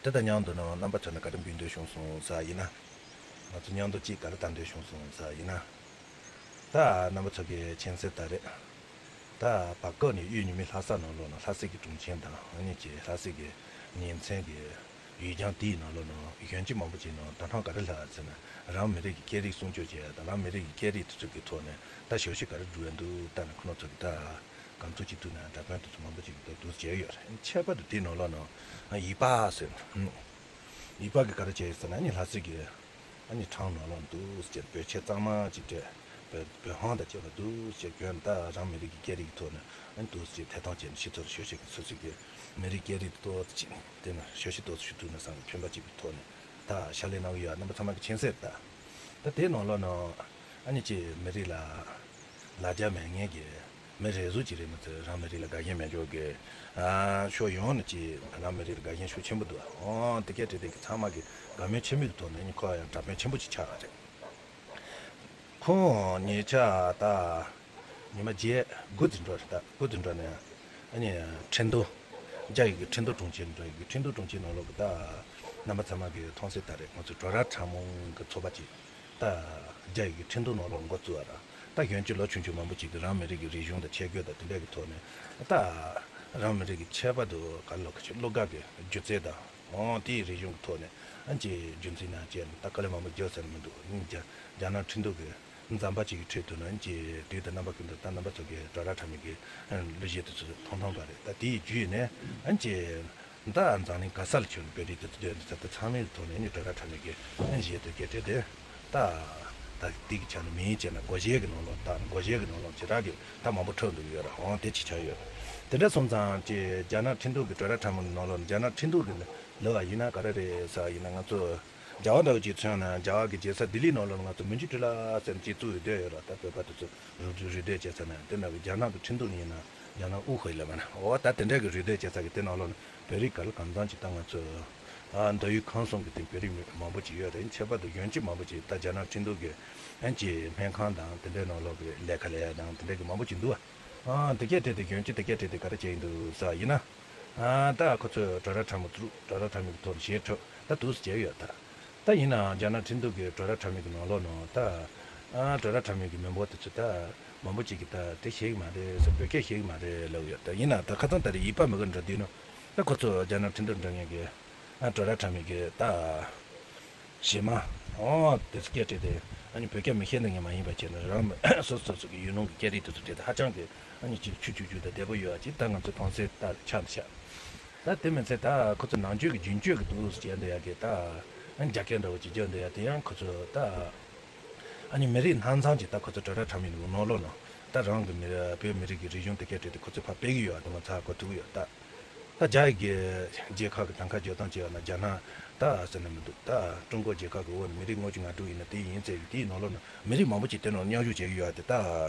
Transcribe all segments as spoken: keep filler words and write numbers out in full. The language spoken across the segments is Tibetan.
དེ་དང་མཉམ་དུ་ནང་རྣམ་པ་ཚོ་ནས་ག་རེ་འབུལ་འདོད་བྱུང་སོང་ཟེར་ཡིན་ན། ང་ཚོ་མཉམ་དུ་གཅིག་ག་རེ་བཏང་འདོད་བྱུང་སོང་ཟེར་ཡིན་ན། ད་རྣམ་པ་ཚོ་གི་མཁྱེན་གསལ་ལྟར་རེད། ད་བར་སྐབས་ནས་གཡུ་ཉི་མའི་ལྷ་ས་ནང་ལོགས་ནང་ལྷ་སའི་གི་གྲོང་ཁྱེར་དང་ཨ་ནི་ཀྱི་ལྷ་སའི་གི་ཉིན་མཚན་གི་ཡུལ་ལྗོངས་དེའི་ནང་ལོགས་ནང་གཞོན་སྐྱེས་མང་པོ་ཅིག་ནང་དོ་སྣང་ག་རེ་ལྷག་ཟེར་ན། རང་མི་རིགས་ཀྱི་སྐད་རིགས་སྲུང་སྐྱོབ་བྱེད་ཡ་དང་རང་མི་རིགས་ཀྱི་སྐད་རིགས་དེ་ཚོ་གི་ཐོག་ནས་ད་ཞབས་ཞུ་ག་རེ་སྒྲུབ་ཡ་འདུག་ལྟ་ན་ཁོ་ན་ཚོ་གི་ད་གང་ཐུབ་ཅི་ཐུབ་ནས་འདྲ་མཁན་དེ་ཚོ་མང་པོ་ཅིག་གི་ད་འདུག་བྱས་ཡོད་རེད། ཁྱད་པར་དུ་དེའི་ནང་ལོགས་ནང་ཡིག་པ་ཟེར་ཡིག་པ་གི་ག་རེ་བྱས་ཡོད་ཟེར་ན་ཨ་ནི་ལྷ་སའི་གི་ཨ་ནི་ཁྲོམ་ནང་ལོགས་འདུག་ཟེར་བོད་ཆས་གཙང་མ་ཅིག་སྤྲས། བོད་བོད་ཧོང་དང་བཅས་པ་འདུག་ཟེར་གྱོན་ད་རང་མི་རིགས་ཀྱི་སྐད་རིགས་ཀྱི་ཐོག་ནས་ཨ་ནི་འདུག་ཟེར་ཐད་གཏོང་བྱས་ནས་ཕྱི་ཚོར་ཞུ་ཞིག་སོ་སོ་གི་མི་རིགས་སྐད་རིགས་ཏོག་ཙམ་ཅིག་དེ་ནས་ཞུ་ཞིག་ཏོག་ཙམ་ཞུ་ཐུབ་ན་བསམ་གྱི་ཕན་པ་ཅིག་གི་ཐོག་ནས་ད་ཕྱག་ལས་གནང་གི་ཡོད། རྣམ་པ་ཚང་མ་གི་མཁྱེན་གསལ་ད། ད་དེའི་ནང་ལོགས་ནང་ཨ་ནི་ཅིག་མི་རིགས་ལ་ལ་རྒྱ་མེད་མཁན་གྱི་མི་རེ་ཟུང་ཅིག་རེད་མི་ཚོས་རང་མི་རིགས་ལ་དགའ་ཞེན་མེད་ཕྱོགས་ཀྱི་ཨ་ཕྱོགས་ཡོངས་ནས་ཅིག་རང་མི་རིགས་ལ་དགའ་ཞེན་ཤུགས་ཆེན་པོ་འདུག་འོ་དེ་སྐད་བྲིས་དེ་གི་ཚང་མ་གི་དགའ་མོས་ཆེན་པོ་གི་ཐོག་ནས་ཨ་ནི་ཁོ་ཡང་དྲག་དཔོན་ཆེན་པོ་ཅིག་ཆགས་རེད། ཁོང་ཉེ་ཆར་ད་ཉི་མ་བརྒྱད་དགུ་ཙམ་འགྲོ་རེད། ད་དགུ་ཙམ་འགྲོ་ནས་ཨ་ནི་ཁྲིན་ཏུའུ་རྒྱ་ཡི་གི་ཁྲིན་ཏུའུ་གྲོང་ཁྱེར་འགྲོ་ཡི་གི་ཁྲིན་ཏུའུ་གྲོང་ཁྱེར་ནང་ལོགས་གི་ད་རྣམ་པ་ཚང་མ་གི་མཐོང་གསལ་ལྟར་རེད། ང་ཚོ་བྲོ་ར་ཁྲ་མོང་གི་ཚོགས་པ་ཅིག་ད་རྒྱ་ཡི་གི་ཁྲིན་ཏུའུ་ནང་ལོགས་འགོ་བཙུགས་པ་ར། ད་གཞོན་སྐྱེས་ལོ་ཆུང་ཆུང་མང་པོ་ཅིག་གི་རང་མི་རིགས་ཀྱི་རིག་གཞུང་དང་ཆས་གོས་དང་དེ་འདྲ་གི་ཐོག་ནས་ད་རང་མི་རིགས་ཀྱི་ཁྱད་པར་དུ་ག་ལོ་ག་ཆུ་གླུ་གར་གྱི་སྒྱུ་རྩལ་དང་འོ་དེའི་རིག་གཞུང་གི་ཐོག་ནས་ཨ་ཅེ་རྒྱུན་འཛིན་གནང་བྱས་ནས་ད་དཀའ་ལས་མང་པོ་བརྒྱབ་ཟེར་མི་འདུག་རྒྱ་རྒྱ་ནག་ཁྲིན་ཏུའུ་གི་མཛངས་པ་ཅིག་གི་ཁྲོད་དུ་ནི་ཅེ་དུས་དང་རྣམ་པ་ཀུན་ཏུ་ད་རྣམ་པ་ཚོ་གི་བྲོ་ར་ཁྲ་མོང་གི་གླུ་གཞས་དེ་ཚོ་མཐོང་མཐོང་པ་རེད། ད་དེའི་བརྒྱུད་ནས་ཨ་ཅེ་ད་འཛམ་གླིང་ག་ས་ལ་ཁྱོད་བོད་རིགས་དེ་ཚོ་སྡོད་འདི་ཚོ་ད་ཚང་མའི་ཐོག་ནས་ནི་བྲོ་ར་ཁྲ་མོང་གི་གཞས་དེ་སྐད་བྲིས་ཏེ་ད་ད་འདི་གི་ཆ་ནས་མིང་བྱས་ན་སྒོར་གཞས་ཀྱི་ནང་ལོགས་ད་སྒོར་གཞས་ཀྱི་ནང་ལོགས་ཇི་རག་གི་ད་མང་པོ་འཁྲབ་འདུག་ཡོད་ར། འོང་དེ་ཅི་ཆགས་ཡོད། དེ་འདྲ་སོང་ཙང་ཅེ་རྒྱ་ནག་ཁྲིན་ཏུའུ་གི་བྲོ་ར་ཁྲ་མོང་གི་ནང་ལོགས་ནས་རྒྱ་ནག་ཁྲིན་ཏུའུ་གི་ལབ་པ་ཡིན་ན་ག་རེ་རེད་ཟེར་བ་ཡིན་ན། ང་ཚོ་རྒྱ་བ་འདྲ་བོ་ཅིག་མཚོན་ན་རྒྱ་བ་གི་རྒྱལ་ས་ལྡི་ལི་ནང་ལོགས་ང་ཚོ་མི་འཇུ་ཀྲི་ལ་ཟེར་ཅིག་བཙུགས་ཡོད་དེ་ཡོད་ར། ད་བོད་པ་དེ་ཚོ་རུ་རུ་སྡོད་བྱེད་ས་ན་དེ་ན་རྒྱ་ནག་གི་ཁྲིན་ཏུའུ་ནས་ཡིན་ན་རྒྱ་ནག་ཨུ་ཧུའེ་ལ་མ་ན་འོ་ད་དེ་འདྲ་གི་རུ་སྡོད་བྱེད་ས་གི་དེ་ནང་ལོགས་ནས་བོད་རིགས་ག་ལ་གང་འཚམ་ཅིག་ད་ང་ཚོ་ཨ་མདོ་དབུས་ཁམས་གསུམ་གི་དེ་བོད་རིགས་མི་མང་པོ་ཅིག་ཡོད་རེད། ཁྱད་པར་དུ་གཞོན་སྐྱེས་མང་པོ་ཅིག་ད་རྒྱ་ནག་ཁྲིན་ཏུའུ་གི་ཨན་ཅི་སྨན་ཁང་དང་དེ་འདྲའི་ནང་ལོགས་གི་ལས་ཀ་ལས་ཡ་དང་དེ་འདྲ་གི་མང་པོ་ཅིག་འདུག་ཨ་དེ་གས་དེ་དེ་གཞོན་སྐྱེས་དེ་གས་དེ་དེ་ག་རེ་བྱས་ཡིན་འདུག་ཟེར་ཡིན་ན། ཨ་ད་ཁོ་ཚོས་བྲོ་ར་ཁྲ་མོང་བཙུགས། བྲོ་ར་ཁྲ་མོང་གི་ཐོག་ནས་གཞས་འཁྲབ་ད་འདུག་སེ་བྱས་ཡོད་ད། ད་ཡིན་ནའང་རྒྱ་ནག་ཁྲིན་ཏུའུ་གི་བྲོ་ར་ཁྲ་མོང་གི་ནང་ལོགས་ནང་ད་ཨ་བྲོ་ར་ཁྲ་མོང་གི་མི་འབོར་དེ་ཚོ་ད་མང་པོ་ཅིག་གིས་ད་དེ་ཤེས་ཀྱི་མ་རེད་ཟེར། བོད་སྐད་ཤེས་ཀྱི་མ་རེད་ལབ་ཡོད། ད་ཡིན་ནའང་ད་ཁ་སང་ད་རེས་ཡིག་པ་མི་གི་འདྲ་དུས་ནང་ད་ཁོ་ཚོ་རྒྱ་ནག་ཁྲིན་ཏུའུ་འགྲོ་མཁན་གི་ཨ་བྲོ་ར་ཁྲ་མོང་གི་ད་གཞས་མ་ཨོ་དེ་ཚོ་སྐད་བྲིས་ཏེ་ཨ་ནི་བོད་སྐད་མི་ཤེས་ནི་ངས་མ་ཡིན་པ་བྱས་ན་རང་སོ་སོ་སོ་གི་ཡུལ་ལུང་གི་སྐད་རིགས་དེ་ཚོ་བྲིས་ཏེ་ཧ་ཅང་གི་ཨ་ནི་ཅིག་ཆུ་ཆུ་ཆུ་དང་བདེ་པོ་ཡོད་ཨ་ཅིག་ད་ང་ཚོ་མཐོང་གསལ་ལྟར་ཆགས་འདུག་ཤག་ད་དེ་མིན་ཚེ་ད་ཁོ་ཚོ་ནང་ཆོས་ཀྱི་རྒྱུན་སྤྱོད་ཀྱི་འདུག་ཟེར་བྱས་འདི་ཡ་གི་ད་ཨ་ནི་རྒྱ་སྐད་འདྲ་བོ་ཅིག་བརྗོད་འདི་ཡ་དེ་ཡང་ཁོ་ཚོ་ད་ཨ་ནི་མི་རིགས་སྣ་ཚོགས་ཀྱི་ད་ཁོ་ཚོ་བྲོ་ར་ཁྲ་མོང་གི་ནང་ལོགས་ནང་ད་རང་གི་མི་རིགས་བོད་མི་རིགས་ཀྱི་རིག་གཞུང་དེ་སྐད་བྲིས་ཏེ་ཁོ་ཚོས་ཕར་སྤེལ་གི་ཡོད་ཨ་དེ་ང་ཚོ་གོ་ཐུབ་ཀྱི་ཡོད་ད། ད་རྒྱ་ཡི་གི་རྒྱལ་ཁབ་ཀྱི་དང་ཁ་བརྗོད་སྟངས་བྱས་པ་ན་རྒྱ་ནག་ད་ཟེར་ན་མི་འདུག་ད་ཀྲུང་གོ་རྒྱལ་ཁབ་ཀྱི་འོག་ནས་མི་རིགས་ལྔ་བཅུ་ང་དྲུག་ཡིན་ན་དེ་ཡིན་ཟེར་གི་དེའི་ནང་ལོགས་ན་མི་རིགས་མང་པོ་ཅིག་དེ་ནང་མཉམ་ཞུགས་བྱེད་ཀྱི་ཡོད་དེ་ད་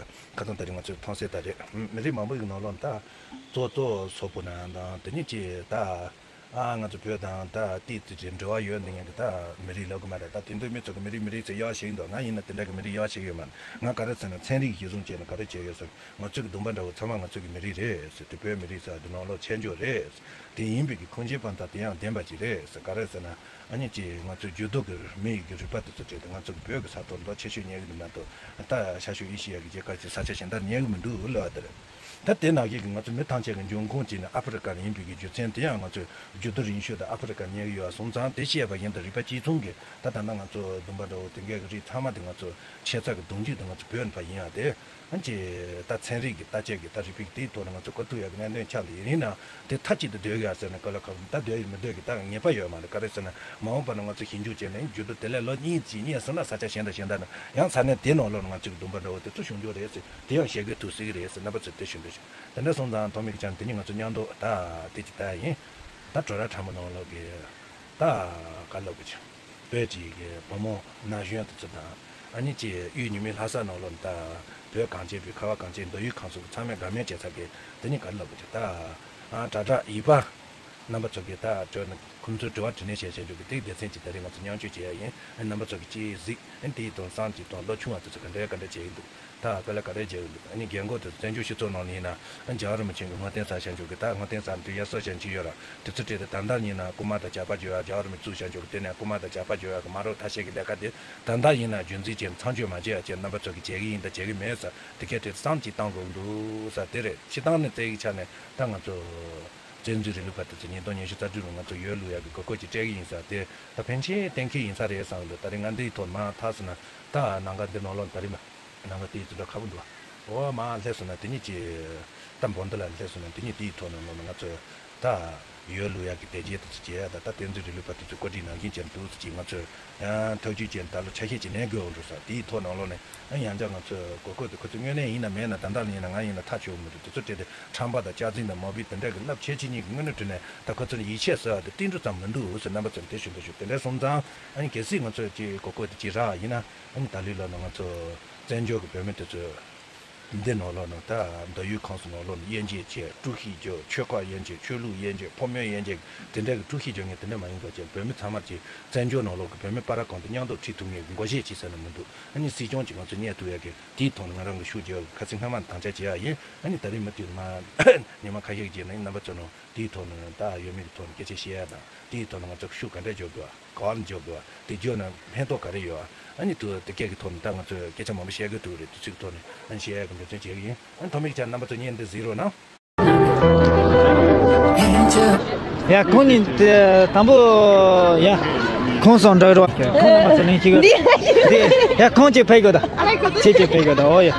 ཁ་སང་ད་རེས་ང་ཚོས་མཐོང་གསལ་ལྟར་རེད། མི་རིགས་མང་པོ་ཡི་ནང་ལོགས་ན་ད་གཙོ་གཙོ་སོག་པོ་ན་དང་དེ་ཉིད་ཀྱི་ད་ཨ་ང་ཚོ་བོད་དང་ད་ཏི་ཏི་ཏི་འབྲེལ་བ་ཡོད་འདི་ངན་གི་ད་མི་རིགས་ལབ་གི་མ་རེད། ད་དེ་འདྲའི་མི་ཚོ་གི་མི་རིགས་མི་རིགས་ཟེར་ཡག་ཞིག་འདུག་ང་ཡིན་ན་དེ་འདྲ་གི་མི་རིགས་ཡག་ཞིག་ཡོད་མ་རེད། ང་ག་རེ་ཟེར་ན་ཚན་རིག་གཞི་བཟུང་བྱས་ན་ག་རེ་བྱས་ཡོད་ཟེར། ང་ཚོ་གི་ལུང་པ་འདྲ་བོ་ཚང་མ་ང་ཚོ་གི་མི་རིགས་རེད་ཟེར། དེ་བོད་མི་རིགས་ཟེར་དེ་ནང་ལོགས་ཆེད་འཇོག་རེད་ཟེར། དེ་ཡིན་པའི་གི་ཁུངས་སྐྱེལ་དཔང་རྟགས་དེ་ཡང་ལྡན་པ་ཅིག་རེད་ཟེར། ག་རེ་ཟེར་ན་ཨ་ནི་ཅིག་ང་ཚོའི་འགྱུར་རྡོ་གི་མི་ཡི་གི་རིག་པ་དེ་ཚོ་བྲིས་ཏེ་ང་ཚོ་གི་བོད་གི་ས་ཐོག་མདོ་ཆེ་ཤོས་རྙེད་གི་འདུག་མ་གཏོགས་ད་ཤར་ཕྱོགས་ཨེ་ཤི་ཡ་གི་རྒྱལ་ཁབ་ཅིག་ས་ཆ་གཞན་དག་རྙེད་གི་མི་འདུག་ལབ་པ་དེ་རེད། ད་དེ་ནང་བཞིན་གི་ང་ཚོ་མི་ཐམས་ཅད་ཀྱི་འབྱུང་ཁུངས་གཅིག་ནི་ཨ་ཕི་རི་ཀ་ཡིན་པའི་གི་རྒྱུ་མཚན་དེ་ཡང་ང་ཚོས་འགྱུར་རྡོ་རིང་ཤོས་དེ་ཨ་ཕི་རི་ཀ་རྙེད་གི་ཡོད་སོང་ཙང་དེ་ཤེས་པ་ཡིན་ད་རིག་པ་གཅིག་མཚུངས་ཀྱི་ད་ད་ལྟ་ང་ཚོ་ལྡུམ་པ་འདྲ་བོ་དེ་འགའ་གི་རིགས་ཚང་མ་དེ་ང་ཚོ་ཆེ་ཚགས་ཀྱི་གདུང་རྒྱུད་དེ་ང་ཚོ་བོད་ནས་ཕར་ཡིན་ཡ་དེ་ཨ་ཅེ་ད་ཚན་རིག་གི་བརྟག་དཔྱད་ཀྱི་ད་རིག་པའི་དེའི་ཐོག་ནས་ང་ཚོ་གོ་ཐུབ་ཡ་གི་གནད་དོན་ཆགས་འདུག་ཡིན་ན་དེ་མཐའ་གཅིག་ཏུ་སྡོད་ཡ་ཟེར་ན་ག་ལ་ཁ་ད་སྡོད་ཡ་མི་སྡོད་ཀྱི་ད་ངེས་པ་ཡོད་མ་རེད། ག་རེ་ཟེར་ན་མ་འོངས་པ་ན་ང་ཚོ་ཞིབ་འཇུག་བྱས་ན་འགྱུར་རྡོ་དེ་ལས་ལོ་གཉིས་ཙམ་རྙེད་སོང་ན་ས་ཆ་གཞན་དང་གཞན་དག་ན་ཡང་ས་གནས་དེ་ནང་ལོགས་ནས་ང་ཚོ་གི་ལྡུམ་པ་འདྲ་བོ་དེ་ཚོ་བྱུང་རྒྱུ་རེད་ཟེར། དེ་ཡང་བཤད་དགོས་ཐུག་སྲིད་ཀྱི་རེད་ཟེར་རྣམ་པ་ཚོས་དེ་ཞུ་འདོད་བྱུང་། དེ་འདྲ་སོང་ཙང་ཐོག་མའི་གི་ཆ་ནས་དེ་ཉིད་ང་ཚོ་མཉམ་དུ་ད་དེ་ཅི་ལྟར་ཡིན། ད་བྲོ་ར་ཁྲ་མོང་ནང་ལོགས་ཀྱི་ད་ག་ལབ་དགོས་ཆ་བོད་ཀྱི་གི་བུ་མོ་ན་གཞོན་དེ་ཚོ་དང་ཨ་ནི་ཀྱི་གཡུ་ཉི་མའི་ལྷ་ས་ནང་ལོགས་ད་བོད་གངས་ཅན་པའི་ཁ་བ་གངས་ཅན་མདོ་དབུས་ཁམས་གསུམ་གྱི་ཚང་མས་དགའ་མོས་བྱེད་ས་གི་དེ་ཉིད་ག་ལབ་དགོས་ཆ་ད་ཨ་དྲ་གྲགས་ཡིག་པ། རྣམ་པ་ཚོ་གིས་ད་དྲི་ཁོང་ཚོའི་དྲི་བ་དྲི་ནས་བཤད་བཤད་འཇོག་གི་དེའི་སྡེ་ཚན་གྱིས་ད་རེས་ང་ཚོ་མཉམ་སྤྱོད་བྱེད་ཡ་ཡིན། རྣམ་པ་ཚོ་གིས་ཅིག་གཟིགས། དེའི་དོན་བསམ་གྱིས་དང་བློ་ཆུང་བ་དེ་ཚོ་ག་འདྲ་ག་འདྲ་བྱེད་ཀྱི་འདུག་ད་དཀའ་ལས་ག་རེ་བྱེད་ཀྱི་འདུག་ཨ་ནི་རྒན་གོག་དེ་ཚོ་བཙན་བྱོལ་སྤྱི་ཚོགས་ནང་ལ་ཡིན་ན་ཨ་རྒྱལ་བ་རིན་པོ་ཆེ་གི་བསྔོ་རྟེན་གསར་བཞེངས་འཇོག་གི། ད་བསྔོ་རྟེན་གསར་འདི་ཡར་གསར་བཞེངས་ཀྱི་ཡོད་ར། དེ་ཚོ་སྤྲད་དེ་ད་ལྟ་ཡིན་ན་རྐུ་མ་དང་ཇག་པ་བྱེད་ཡ། རྒྱལ་བ་རིན་པོ་ཆེ་བཙུགས་བཞེངས་འཇོག་གི། དེ་ནས་རྐུ་མ་དང་ཇག་པ་བྱེད་ཡ་གི་མ་རབས་ཐ་ཤལ་གྱི་ལས་ཀ་དེ་ད་ལྟ་ཡིན་ན་རྒྱུན་འཛིན་བྱས་མཚམས་འཇོག་མ་བྱེད་ཡ་བྱས། རྣམ་པ་ཚོ་གིས་བྱེད་ཀྱི་ཡིན་དང་བྱེད་ཀྱི་མེད་ས་དེ་གས་དེ་བསམ་གྱིས་བཏང་དགོས་འདུག་ས་དེ་རེད། སྤྱིར་བཏང་ནས་བཙན་གྱི་ཆ་ནས་ད་ང་ཚོ་བཙན་འཛུལ་རིང་ལུགས་པ་དེ་ཚོ་ཉིས་སྟོང་ཉི་ཤུ་རྩ་དྲུག་ལ་ང་ཚོ་ཡོལ་བླུག་ཡག་གི་གོ་སྐབས་ཅིག་སྤྲད་ཀྱི་ཡིན་ས་དེ་ད་ཕན་ཆེ་གཏན་འཁེལ་ཡིན་ས་རེད་བསམ་གི་འདུག་ད་རེས་ང་འདིའི་ཐོག་མར་ཐག་སོང་ན་ད་ནང་ག་འདི་ནང་ལོགས་ད་རེས་མ་ནང་ག་དེའི་ཚོ་འདྲ་ཁ་པོ་འདུག་འོ་མ་སླེབས་སོང་ན་དེ་ཉིད་ཀྱི་ད་འབོར་འདི་ལ་སླེབས་སོང་ན་དེ་ཉིད་དེའི་ཐོག་ནང་ལོགས་ན་ང་ཚོ་ད་ཡོལ་བླུག་ཡག་གི་དེ་རྗེས་དེ་ཚོ་བྱེད་ཡ་ད་ད་བཙན་འཛུལ་རིང་ལུགས་པ་དེ་ཚོའི་བཀོད་སྒྲིག་ནང་བཞིན་བྱས་འདུག་ཟེར་གྱི་ང་ཚོས་ཡང་ཐག་གཅོད་བྱས་ནས་ད་ལོ་ཆ་ཤས་ཀྱི་ལེན་དགོས་འགྲོ་ས་དེའི་ཐོག་ནང་ལོགས་ནས། ཨ་ཡང་བསྐྱར་ང་ཚོས་གོ་སྐབས་དེ་ཁོ་ཚོས་དངོས་གནས་ཡིན་ན་མེད་ན་ད་ལྟ་ལ་ཡིན་ན་ང་ཡིན་ན་ཐག་ཆོད་མི་འདུག་དེ་ཚོ་སྤྲད་དེ་ཁྲམ་པ་དང་སྐྱག་རྫུན་དང་མ་བུ་དེ་འདྲ་གི་རླབས་ཆེ་ཆེ་གཉིས་ཀྱི་དངོས་གནས་དྲིས་ནས་ད་ཁོ་ཚོར་ཡིད་ཆེས་ཟེར་བ་དེ་ཏིལ་འབྲུ་ཙམ་མི་འདུག་ཟེར་རྣམ་པ་ཚོར་དེ་ཞུ་འདོད་ཞུ། དེ་འདྲ་སོང་ཙང་ཨ་ནི་གལ་སྲིད་ང་ཚོས་ཀྱི་གོ་སྐབས་དེ་ཅིག་རག་ཡིན་ན་ཨ་ནི་ད་ལོའི་ལོ་ན་ང་ཚོ་བཙན་བྱོལ་གྱི་བོད་མི་དེ་ཚོས་འདི་ནང་ལོགས་ན་ད་མདོ་དབུས་ཁམས་གསུམ་ནང་ལོགས་ན་དབྱེ་འབྱེད་བྱས། དཀྲུག་ཤིང་རྒྱག་ཆོལ་ཁ་དབྱེ་འབྱེད། ཆོས་ལུགས་དབྱེ་འབྱེད། ཕོ་མོ་དབྱེ་འབྱེད། དེ་འདྲ་གི་དཀྲུག་ཤིང་རྒྱག་མཁན་དེ་འདྲ་མ་ཡིན་པ་བྱས། བོད་མི་ཚང་མར་གྱི་བཙན་བྱོལ་ནང་ལོགས་ཀྱི་བོད་མི་བར་གང་དུ་མཉམ་དུ་ཁྲིད་ཐུབ་མཁན་གྱི་འགོ་བཤད་ཅིག་ཟེར་ན་མི་འདུག་ཨ་ནི་སྲིད་སྐྱོང་ཅིག་ང་ཚོས་རྙེད་ཐུབ་ཡག་གི་དེའི་ཐོག་ནས་ང་རང་གི་ཤུགས་རྒྱག་ཁ་སང་སྔ་མ་དང་ཆ་བྱེད་ཡག་ཡིན། ཨ་ནི་ད་རེས་མུ་མཐུད་མ་ཉི་མ་ཁ་ཤས་ཀྱི་རྗེས་ནས་རྣམ་པ་ཚོ་ནང་དེའི་ཐོག་ནས་ད་ཡོད་མེད་ཀྱི་ཐོག་ནས་སྐད་ཆ་བཤད་ཡག་དང་དེའི་ཐོག་ནས་ང་ཚོ་ཤུགས་ག་འདྲ་རྒྱག་དགོས། ག་བ་ལ་འཇོག་དགོས། དེ་བརྒྱུད་ནས་ཕན་ཐོགས་ག་རེ་ཡོད། ཨ་ནི་དུ་དེ་སྐད་ཀྱི་ཐོག་ནས་ད་ང་ཚོས་སྐད་ཆ་མང་པོ་བཤད་དགོས་འདུག་རེད། དུས་ཚོད་ཀྱི་ཐོག་ནས་ཨ་ནི་བཤད་ཡག་གི་འབད་བརྩོན་བྱེད་ཀྱི་ཡིན། ཨ་ནི་ཐོག་མའི་ཆར་རྣམ་པ་ཚོ་བརྙན་འདི་གཟིགས་རོགས་གནང་། ཡ་ཁོང་གཉིས་དེ་དང་པོ་ཡ་ཁོང་སོང་འདྲ་རོ། ཁོང་རྣམ་པ་ཚོ་ལེན་ཤིག་གི་ཡ་ཁོང་གཅིག་ཕེབས་དགོས་ད། ཁྱེད་གཅིག་ཕེབས་དགོས་ད། འོ་ཡ།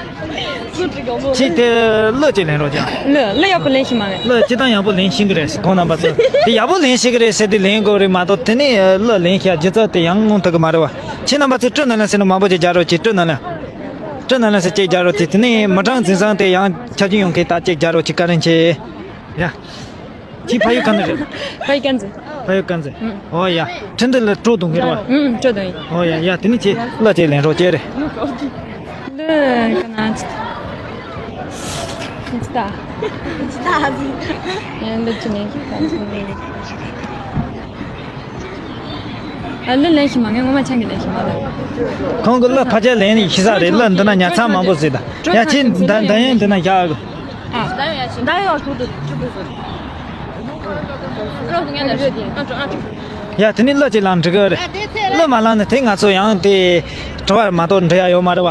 ཁྱེད་དེ་གླུ་གཅིག་ལེན་རོགས་ཀྱང་། གླུ་གླུ་ཡག་པོ་ལེན་ཤེས་མ་རེད། གླུ་སྤྱིར་བཏང་ཡག་པོ་ལེན་ཤེས་ཀྱི་རེད། ཁོང་རྣམ་པ་ཚོ་དེ་ཡག་པོ་ལེན་ཤེས་ཀྱི་རེད་ཟེར་དུས་ལེན་དགོས་རེད་མ་གཏོགས་དེ་ནས་གླུ་ལེན་ཤེས་སྒྱུ་རྩལ་དེ་ཡང་ངོམ་ཐུབ་ཀྱི་མ་རེད་བ། ཁྱེད་རྣམ་པ་ཚོས་སྤྲོ་སྣང་ལེན་ཟེར་ན་མང་པོ་ཅིག་རྒྱག་རོགས་གྱིས། སྤྲོ་སྣང་ལེན། སྤྲོ་སྣང་ལེན་ཟེར་ཅིག་རྒྱག་རོགས་གྱིས། དེ་ནས་མི་གྲངས་འཛིན་བཟང་དེ་ཡང་ཆ་རྒྱུས་ཡོང་མཁན་ད་ཅིག་རྒྱག་རོགས་གྱིས། བཀའ་དྲིན་ཆེ། ཡ། ཁྱེད་ཕ་ཡུལ་གང་ནས་རེད། ཕ་ཡུལ་དཀར་མཛེས། ཕ་ཡུལ་དཀར་མཛེས། ཨུམ། ཨོ་ཡ། ཁྲིན་ཏུ་ལ་སྤྲོ་གཏོང་གི་རེད་བ། ཨུམ། སྤྲོ་གཏོང་ཡིན། ཨོ་ཡ་ཡ། དེ་ནི་ཁྱེད་གླུ་ཅིག་ལེན་རོགས་བྱེད་རེད། འདི་ག་ན་ཅི་ད། ཅི་ད་ཟིག་ཡ་འདི་ཅི་ནས་ཅི་ད་ཟིག་ཨ་གླུ་ལེན་ཤེས་མ། ངས་ངོ་མ་ཆང་གི་ལེན་ཤེས་མ་ལ། ཁོང་གི་གླུ་ཕལ་ཆེར་ལེན་ཤེས་ས་རེད། གླུ་འདི་ན་ཉར་ཚགས་མང་པོ་ཟིག་ད། ཡ་ཁྱེད་འདི་འདི་ཡན་འདི་ན་བཞག་གི། ཡ་དེ་ནི་གླུ་ཅིག་ལེན་འགྲིག་གི་རེད། གླུ་མ་ལེན་ན་དེ་ང་ཚོ་ཡང་དེ་དྲི་བ་མ་གཏོགས་འདྲི་ཡ་ཡོད་མ་རེད་བ།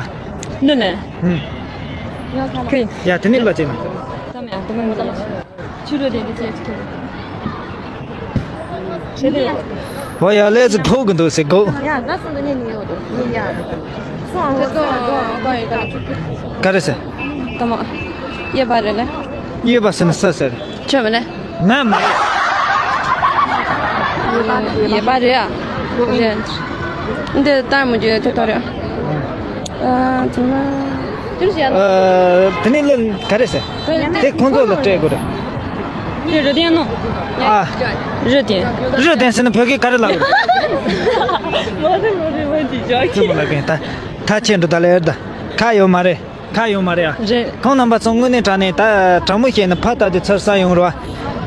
གླུ་ལེན། ཧུམ། ཡ་དེ་ནི་གླུ་ཅིག་ལེན། ཨོ་ཡ་ལས་ཚོ་ཕོག་གི་འདུག་ཟེར་གོ། ག་རེ་ཟེར། གཡས་པ་ཟེར་ན་ས་ཟེར། ཁྱོད་མ་ལེན། ང་མ་ལེན། གཡས་པ་རེད་ཨ། རེད། འདི་ལྟར་མོ་རྒྱུ་དེ་ལྟར་རེད། ཨ་ཙི་མ། ཨ་དེ་ནི་གླུ་ག་རེ་ཟེར། དེ་ཁོང་ཚོ་ལ་སྤྲད་དགོས་རེད། དེ་རུ་ལྡན་ནོ། ཨ། རུ་ལྡན། རུ་ལྡན་ཟེར་ན་བོད་སྐད་ག་རེ་ལབ་རེད། མ་རེད་མ་རེད་མ་འདི་ཅག་ཙི་མ་ལ་གན་ད་ད་ཁྱེད་འགྲོ་ད་ལེར་ད་ཁ་ཡོད་མ་རེད། ཁ་ཡོད་མ་རེད་ཨ། རེད། ཁོང་རྣམ་པ་ཚོ་དངོས་གནས་དྲང་གནས་ད་དྲང་མོ་བཤད་ན་ཕ་ད་དེ་ཚར་ས་ཡོང་རོགས་ཨ།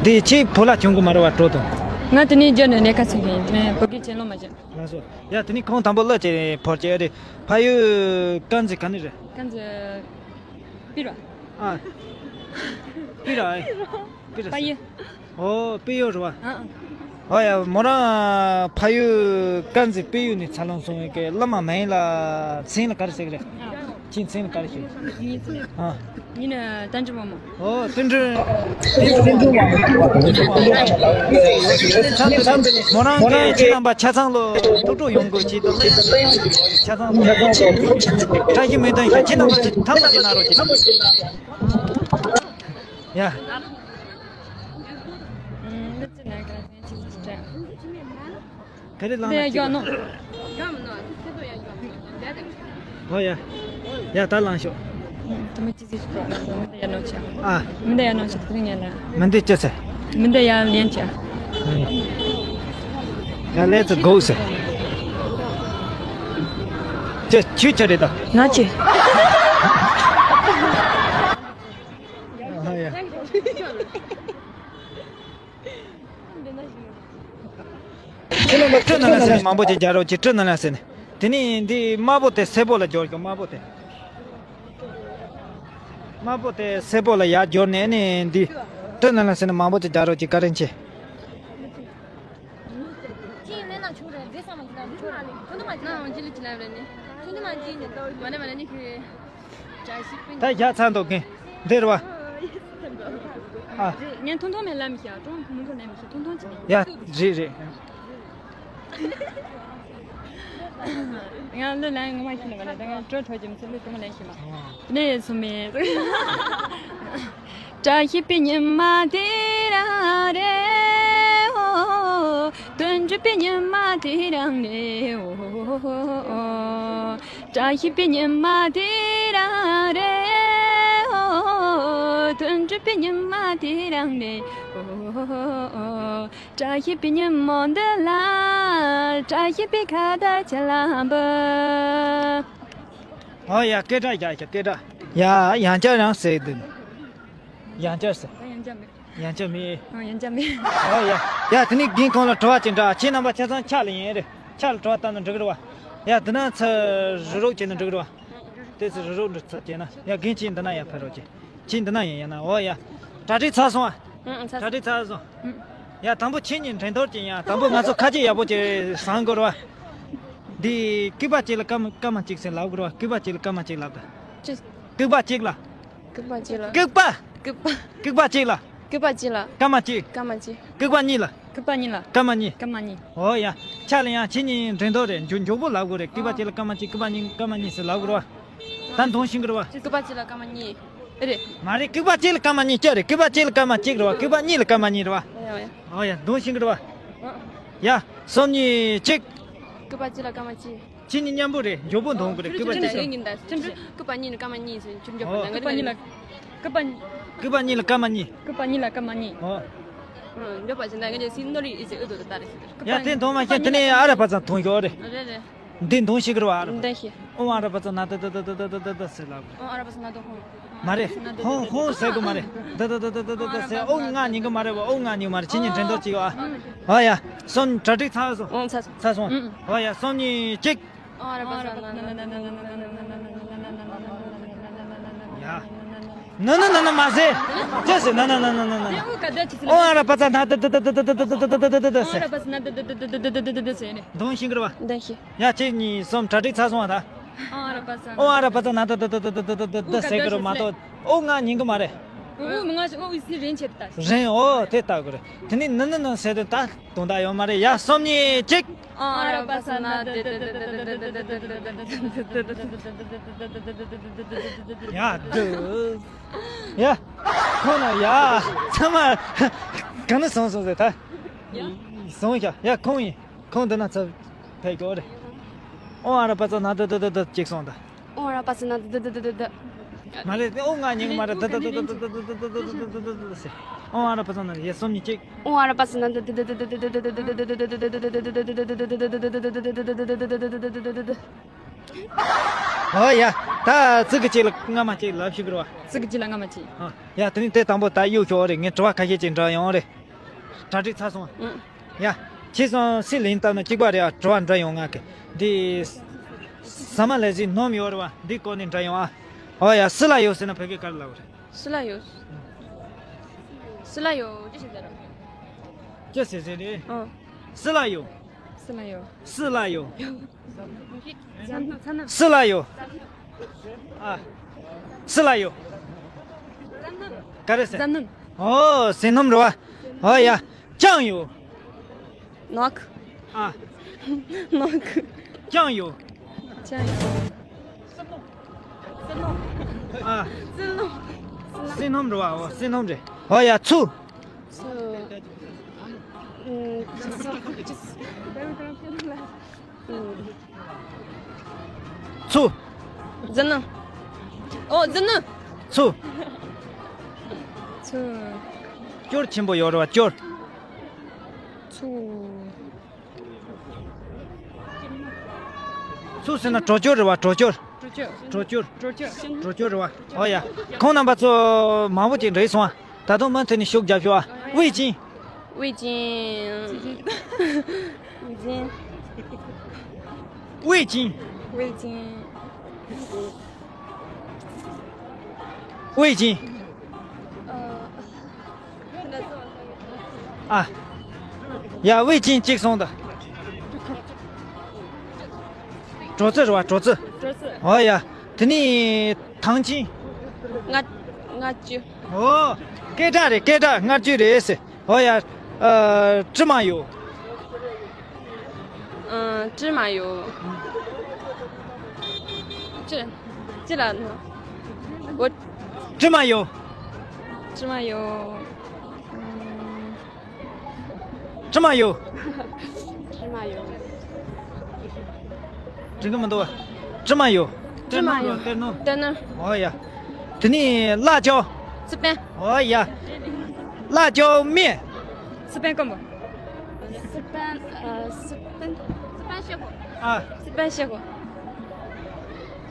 འདི་ཁྱེད་བོད་ལ་བྱུང་གི་མ་རེད་བ་འགྲོ་དང་། ང་དེ་ནས་རྒྱ་ནས་ལས་ཀ་བྱེད་གི་ཡིན། དེ་ནས་བོད་སྐད་ཆེ་ལོ་མ་བྱེད། ལགས་སོ། ཡ་དེ་ནས་ཁོང་དང་པོ་གླུ་ཅིག་ཕོར་ཅིག་རེད། ཕ་ཡུལ་དཀར་མཛེས་ག་ནས་རེད། དཀར་མཛེས། པི་ར། ཨ། པི་ར་ཨེ། པི་ར་ཕ་ཡུལ། ཨོ་པི་ཡུལ་རེད་བ། ཨ་ཨ། ཨོ་ཡ་མོ་རང་ཕ་ཡུལ་དཀར་མཛེས་པི་ཡུལ་ནས་འཚར་ལོངས་སོང་བའི་གི་བླ་མ་མ་ཡིན་ལ་མཚན་ལ་ག་རེ་ཟེར་གི་རེད། ཨ། ཁྱེད་མཚན་ལ་ག་རེ་ཞུ། ངའི་མཚན། ཨ། ངའི་ནི་བསྟན་འགྲོ་བ་མོ། ཨོ་བསྟན་འགྲོ། མོ་རང་གིས་ཁྱེད་རྣམ་པ་ཆ་ཚང་ལོ་ཐུགས་སྤྲོ་ཡོང་དགོས་ཆེད་དུ་ལས་ཆ་ཚང་ལོ་བཀྲ་ཤིས་སྨོན་འདུན་ཞུ། ཁྱེད་རྣམ་པ་ཐང་པ་ཅིག་གནང་རོགས་ཞུ། ཡ། ག་རེ་ལངས་ན་ཅི་ལ། ཨོ་ཡ། ཡ་ད་ལངས་ཤོག་དེ་མོ་ཅི་ཟིག་ཅིག་མི་འདའ་ཡ་ནོ་ཆ། ཨ། མི་འདའ་ཡ་ནོ་ཆ་དེ་ཉན་ལ། མི་འདའ་ཅི་ཟེར། མི་འདའ་ཡ་ལེན་ཆ། ཡ་ལས་ཚོ་དགོས་ཟེར། ཅི་ཆུ་ཆ་རེད་ད། ང་ཆེ། ཨ་ཡ། སྤྲི་ནང་ལ་ཟེར་ནས་མང་པོ་ཅིག་རྒྱག་རོགས་གྱིས། སྤྲི་ནང་ལ་ཟེར་ནས། དེ་ནས་འདི་དམར་པོ་དེ་སེར་པོ་ལ་སྦྱོར་རྒྱུ། དམར་པོ་དེ། དམར་པོ་དེ་སེར་པོ་ལ་ཡར་སྦྱོར་ནས་ནས་འདི། སྤྲི་ནང་ལ་ཟེར་ནས་མང་པོ་ཅིག་རྒྱག་རོགས་གྱིས། བཀའ་དྲིན་ཆེ། ཁྱེད་ནས་ན་ཆུང་རེད། རེད་ས་མ་གྱིས་ན་ཆུང་རེད། ཐུང་ཐུང་མ་གྱིས་ན་ཅི་ལི་ཅི་ལབ་རེད་ནི། ཐུང་ཐུང་མ་གྱིས་ནི། མ་ནི་མ་ནི་ནི་ཁྱོད། ད་ཡ་ཚ་འདུག་གིན། འདིར་བ། ཨ། ངས་ཐུང་ཐུང་མེད་ལབ་མི་ཤེས། ཀྲུང་མི་གོ་ལབ་མི་ཤེས། ཐུང་ཐུང་ཅི་ནི། ཡ། རེད་རེད། ང་ལོ་ལ་ངོ་མ་ཤེས་ནི་མ་རེད། ད་ང་ཀྲོ་ཁྲོ་ཅིམ་སི་ལུ་ཀྲུང་ལ་ཤེས་མ། ནས་སུ་མེད། བཀྲ་ཤིས་པའི་ཉི་མ་དེ་རང་རེད་ཨོ། དོན་གྲུབ་པའི་ཉི་མ་དེ་རང་རེད་ཨོ། བཀྲ་ཤིས་པའི་ཉི་མ་དེ་རང་རེད་ཨོ། དོན་གྲུབ་པའི་ཉི་མ་དེ་རང་རེད་ཨོ། བཀྲ་ཤིས་པའི་ཉིན་མོ་འདི་ལ། བཀྲ་ཤིས་པའི་ཁ་བརྡ་ཁྱེད་ལ་འབུལ། ཨོ་ཡ། སྐད་གྲགས་རྒྱག་ཤག་སྐད་གྲགས། ཡ། ཡང་བསྐྱར་རང་ཟེར་འདུག་ཡང་བསྐྱར་ཟེར། ཡང་བསྐྱར་མེད། ཡང་བསྐྱར་མེད། ཨ། ཡང་བསྐྱར་མེད། ཨོ་ཡ། ཡ། དེ་ནས་རྒན་ཁོང་ལ་དྲི་བ་ཅིག་འདྲི། ཁྱེད་རྣམ་པ་ཆ་ཚང་ཕྱག་ལ་ཡིན་རེད། ཕྱག་ལ་དྲི་བ་བཏང་ན་འགྲིག་གི་རེད་བ། ཡ། དེ་ན་ཚུར་རུག་རུག་བྱས་ན་འགྲིག་གི་རེད་བ། དེ་ཚུར་རུག་རུག་འགྲོ་ཚུལ་བྱས་ན། ཡ། རྒན་ཁྱེད་འདི་ན་ཡར་ཕེབས་རོགས་གྱིས། ཁྱེད་འདི་ན་ཡིན། ཡིན་ན། ཨོ་ཡ། གྲ་སྒྲིག་ཚར་སོང་ཨ། ཨང་། ཚར་སོང་། གྲ་སྒྲིག་ཚར་སོང་། ཨང་། ཡ། དང་པོ་ཁྱེད་གཉིས་འགྲན་བསྡུར་བྱེད་ཡ། དང་པོ་ང་ཚོ་ཁ་ལྕེ་ཡག་པོ་ཅིག་བཟང་དགོས་རེད་བ། འདི་སྐུད་པ་གཅིག་ལ་སྐར་མ་སྐར་མ་གཅིག་ཟེར་ལབ་དགོས་རེད་བ། སྐུད་པ་གཅིག་ལ་སྐར་མ་གཅིག་ལབ་དང་། ཅི། སྐུད་པ་གཅིག་ལ། སྐུད་པ་གཅིག་ལ། སྐུད་པ། སྐུད་པ། སྐུད་པ་གཅིག་ལ། སྐུད་པ་གཅིག་ལ། སྐར་མ་གཅིག་སྐར་མ་གཅིག་སྐུད་པ་གཉིས་ལ། སྐུད་པ་གཉིས་ལ། སྐར་མ་གཉིས། སྐར་མ་གཉིས། ཨོ་ཡ། ཕྱག་ལ་ཡ། ཁྱེད་གཉིས་འགྲན་བསྡུར་རེད། མགྱོགས་མགྱོགས་པོ་ལབ་དགོས་རེད། སྐུད་པ་གཅིག་ལ་སྐར་མ་གཅིག་སྐུད་པ་གཉིས། སྐར་མ་གཉིས་ཟེར་ལབ་དགོས་རེད་བ། ད་འདོན་ཤེས་ཀྱི་རེད་བ། སྐུད་པ་གཅིག་ལ་སྐར་མ་གཉིས། ཨེ་རེད། མ་རེད། སྐུད་པ་གཅིག་ལ་སྐར་མ་གཉིས་ཅི་རེད། སྐུད་པ་གཅིག་ལ་སྐར་མ་གཅིག་རེད་བ། སྐུད་པ་གཉིས་ལ་སྐར་མ་གཉིས་རེད་བ། ཡ་ཡ་ཡ། ཨོ་ཡ། འདོན་ཤེས་ཀྱི་རེད་བ། ཨ། ཡ། གསུམ་གཉིས་གཅིག་སྐུད་པ་གཅིག་ལ་སྐར་མ་གཅིག་ཁྱེད་གཉིས་མཉམ་པོ་རེད། མགྱོགས་པོ་འདོན་དགོས་རེད། སྐུད་པ་གཅིག་ལ། ངས་ཉིན་ལྟར་ཁྲིམས་སྐུད་པ་གཉིས་ནི་སྐར་མ་གཉིས་ཟེར། ཁྲིམས་འཇོག་པ། ཨོ། ལ་ང་སྐུད་པ་གཉིས་ལ། སྐུད་པ་གཉིས། སྐུད་པ་གཉིས་ལ་སྐར་མ་གཉིས། སྐུད་པ་གཉིས་ལ་སྐར་མ་གཉིས། ཨོ། འཇོག་པ་ཟེར་ན་ང་ཚོ་སི་ནོ་རི་ཨི་ཟེར་ཨུ་དོ་ད་རེ་ཟེར། ཡ། དེ་འདོན་མ་ཤེས། དེ་ནས་ཨ་ར་པ་ཙང་འདོན་ཤོག་རེད། རེད་རེད། འདི་འདོན་ཤེས་ཀྱི་རེད་བ། ཨ་ར། འདོན་ཤེས། ཨོ། ཨ་ར་པ་ཙང་ན་ད་ད་ད་ཟེར་ལབ། ཨོ། ཨ་ར་པ་ཙང་ན་ད་ཧོང་། མ་རེད། ཧོང་ཧོང་ཟེར་དགོས་མ་རེད། ད་ད་ད་ཟེར། ཨོ་ང་ཉན་གི་མ་རེད་བ། ཨོ་ང་ཉན་གི་མ་རེད། ཁྱེད་གཉིས་འགྲན་བསྡུར་བྱེད་ཨ། ཨ་ཡ། སོང་། གྲ་སྒྲིག་ཚར་སོང་། ཨོ། ཚར་སོང་། ཚར་སོང་། ཨ་ཡ། གསུམ་གཉིས་གཅིག་ཨོ། ཨ་ར་པ་ཙང་ན་ན་ན་ན་ན་ན་ན་ན་ཡ། ན་ན་ན་ན་མ་ཟེར། ཅི་ཟེར། ན་ན་ན་ན་ན་ན། ཨོ། ཨ་ར་པ་ཙང་ན་ད་ད་ད་ཟེར། འདོན་ཤེས་ཀྱི་རེད་བ། འདོན་ཤེས། ཡ། ཁྱེད་གཉིས་གསུམ་གྲ་སྒྲིག་ཚར་སོང་བ་ད། ཨོ། ཨ་ར་པ་ཙང་། ཨོ། ཨ་ར་པ་ཙང་ན་ད་ད་ཟེར་གྱི་རེད་མ་གཏོགས། ཨོ་ང་ཉན་གི་མ་རེད། ཨོ། མི་ང་ཞིག་ཨོ་ཨི་སི་རེན་ཆེད་ད། རེན། ཨོ། དེ་ལྟ་དགོས་རེད། དེ་ནས་ན་ན་ན་ཟེར་དུས་ད་དོན་དག་ཡོད་མ་རེད། ཡ། གསུམ་གཉིས་གཅིག་ཨོ། ཨ་ར་པ་ཙང་ན་ད་ད་ད་ཟེར། ཡ། འདུག་ཡ། ཁོང་ན་ཡ། ཚང་མ་ག་ནས་བཟུང་སོང་ཟེར་ད། ཡ། བཟུང་ཤག་ཡ། ཁོང་ཡིན། ཁོང་འདི་ན་ཚབ་ཕེབས་ཀྱི་རེད། ཨོ། ཨ་ར་པ་ཙང་ན་ད་ད་ད་ཟེར་གཅིག་སོང་ད། ཨོ། ཨ་ར་པ་ཙང་ན་ད་ད་ད་ཟེར། མ་རེད། ཨོ་ང་ཉན་གི་མ་རེད། ད་ད་ད་ཟེར། ཨོ། ཨ་ར་པ་ཙང་ན། ཡ། གསུམ་གཉིས་གཅིག་ཨོ། ཨ་ར་པ་ཙང་ན་ད་ད་ད་ཟེར། ཨོ་ཡ། ད་ཙི་གི་གཅིག་ལ་སྔ་མ་གཅིག་ལབ་ཤེས་ཀྱི་རེད་བ། ཙི་གི་གཅིག་ལ་སྔ་མ་གཅིག་ཨ། ཡ། དེ་ནས་དེ་དང་པོ་ད་གཡུག་ཤོག་རེད། ངས་དྲི་བ་ཁ་ཤས་ཅིག་འདྲི་ཡོང་རེད། གྲ་སྒྲིག་ཚར་སོང་། ཨང་། ཡ། ཁྱེད་ཚོ་སི་ལིན་བཏབ་ན་གཅིག་པ་རེད་ཨ། དྲི་བ་འདྲི་ཡོང་ང་གི། འདི་ཟ་མ་ལེབ་ཟེར་སྣུམ་ཡོད་རེད་བ། འདི་སྐོར་ནས་འདྲི་ཡོང་ཨ། ཨོ་ཡ། སི་ལ་ཡོ་ཟེར་ན་བོད་སྐད་ག་རེ་ལབ་རེད། སི་ལ་ཡོ། སི་ལ་ཡོ། ཅི་ཟེར་ཟེར་རེད། ཅི་ཟེར་ཟེར་རེད། ཨང་། སི་ལ་ཡོ། སི་ལ་ཡོ། སི་ལ་ཡོ། སི་ལ་ཡོ། ཨ། སི་ལ་ཡོ། ག་རེ་ཟེར། ཨོ། ཟས་སྣུམ་རེད་བ། ཨོ་ཡ། ཅང་ཡོ། ནོག་ཨ། ནོག་ཅང་ཡོ། ཅང་ཡོ། ཨ། བསིལ་སྣུམ་རེད་བ། ཨོ། བསིལ་སྣུམ་རེད། ཨོ་ཡ། ཚུ། ཚུ། ཨུམ། ཚུ། ཟས་སྣུམ། ཨོ། ཟས་སྣུམ། ཚུ། ཚུ། སྐྱོར་ཆེན་པོ་ཡོད་རེད་བ། སྐྱོར། ཚུ། ཚུ་ཟེར་ན་གྲོ་སྐྱོར་རེད་བ། གྲོ་སྐྱོར། གྲོ་སྐྱོར། གྲོ་སྐྱོར། གྲོ་སྐྱོར་རེད་བ། ཨོ་ཡ། ཁོང་རྣམ་པ་ཚོ་མང་པོ་ཅིག་འགྲིག་སོང་ཨ། ད་དུང་མུ་མཐུད་ནས་ཤུགས་རྒྱབ་ཤོག་ཨ། ཝེ་ཅིན། 味精。味精。味精。味精。味精。 ཨ། ཡ། 味精 གཅིག་སོང་ད། གྲོ་ཙི་རེད་བ། གྲོ་ཙི། གྲོ་ཙི། ཨོ་ཡ། དེ་ནས་ཐང་ཆེན། ལྔ། ལྔ་བཅུ། ཨོ། སྐད་གྲགས་རེད། སྐད་གྲགས་ལྔ་བཅུ་རེད་ཟེར། ཨོ་ཡ། ཨ། 芝麻油། 嗯，芝麻油。芝，芝麻油。我，芝麻油。芝麻油。嗯。芝麻油。芝麻油。这个么多。芝麻油。芝麻油。对喏。对喏。哦呀。这里辣椒。这边。哦呀。辣椒面。这边干嘛？ སི་པན། ཨ། སི་པན། སི་པན་ཤེས་གོ། ཨ། སི་པན་ཤེས་གོ།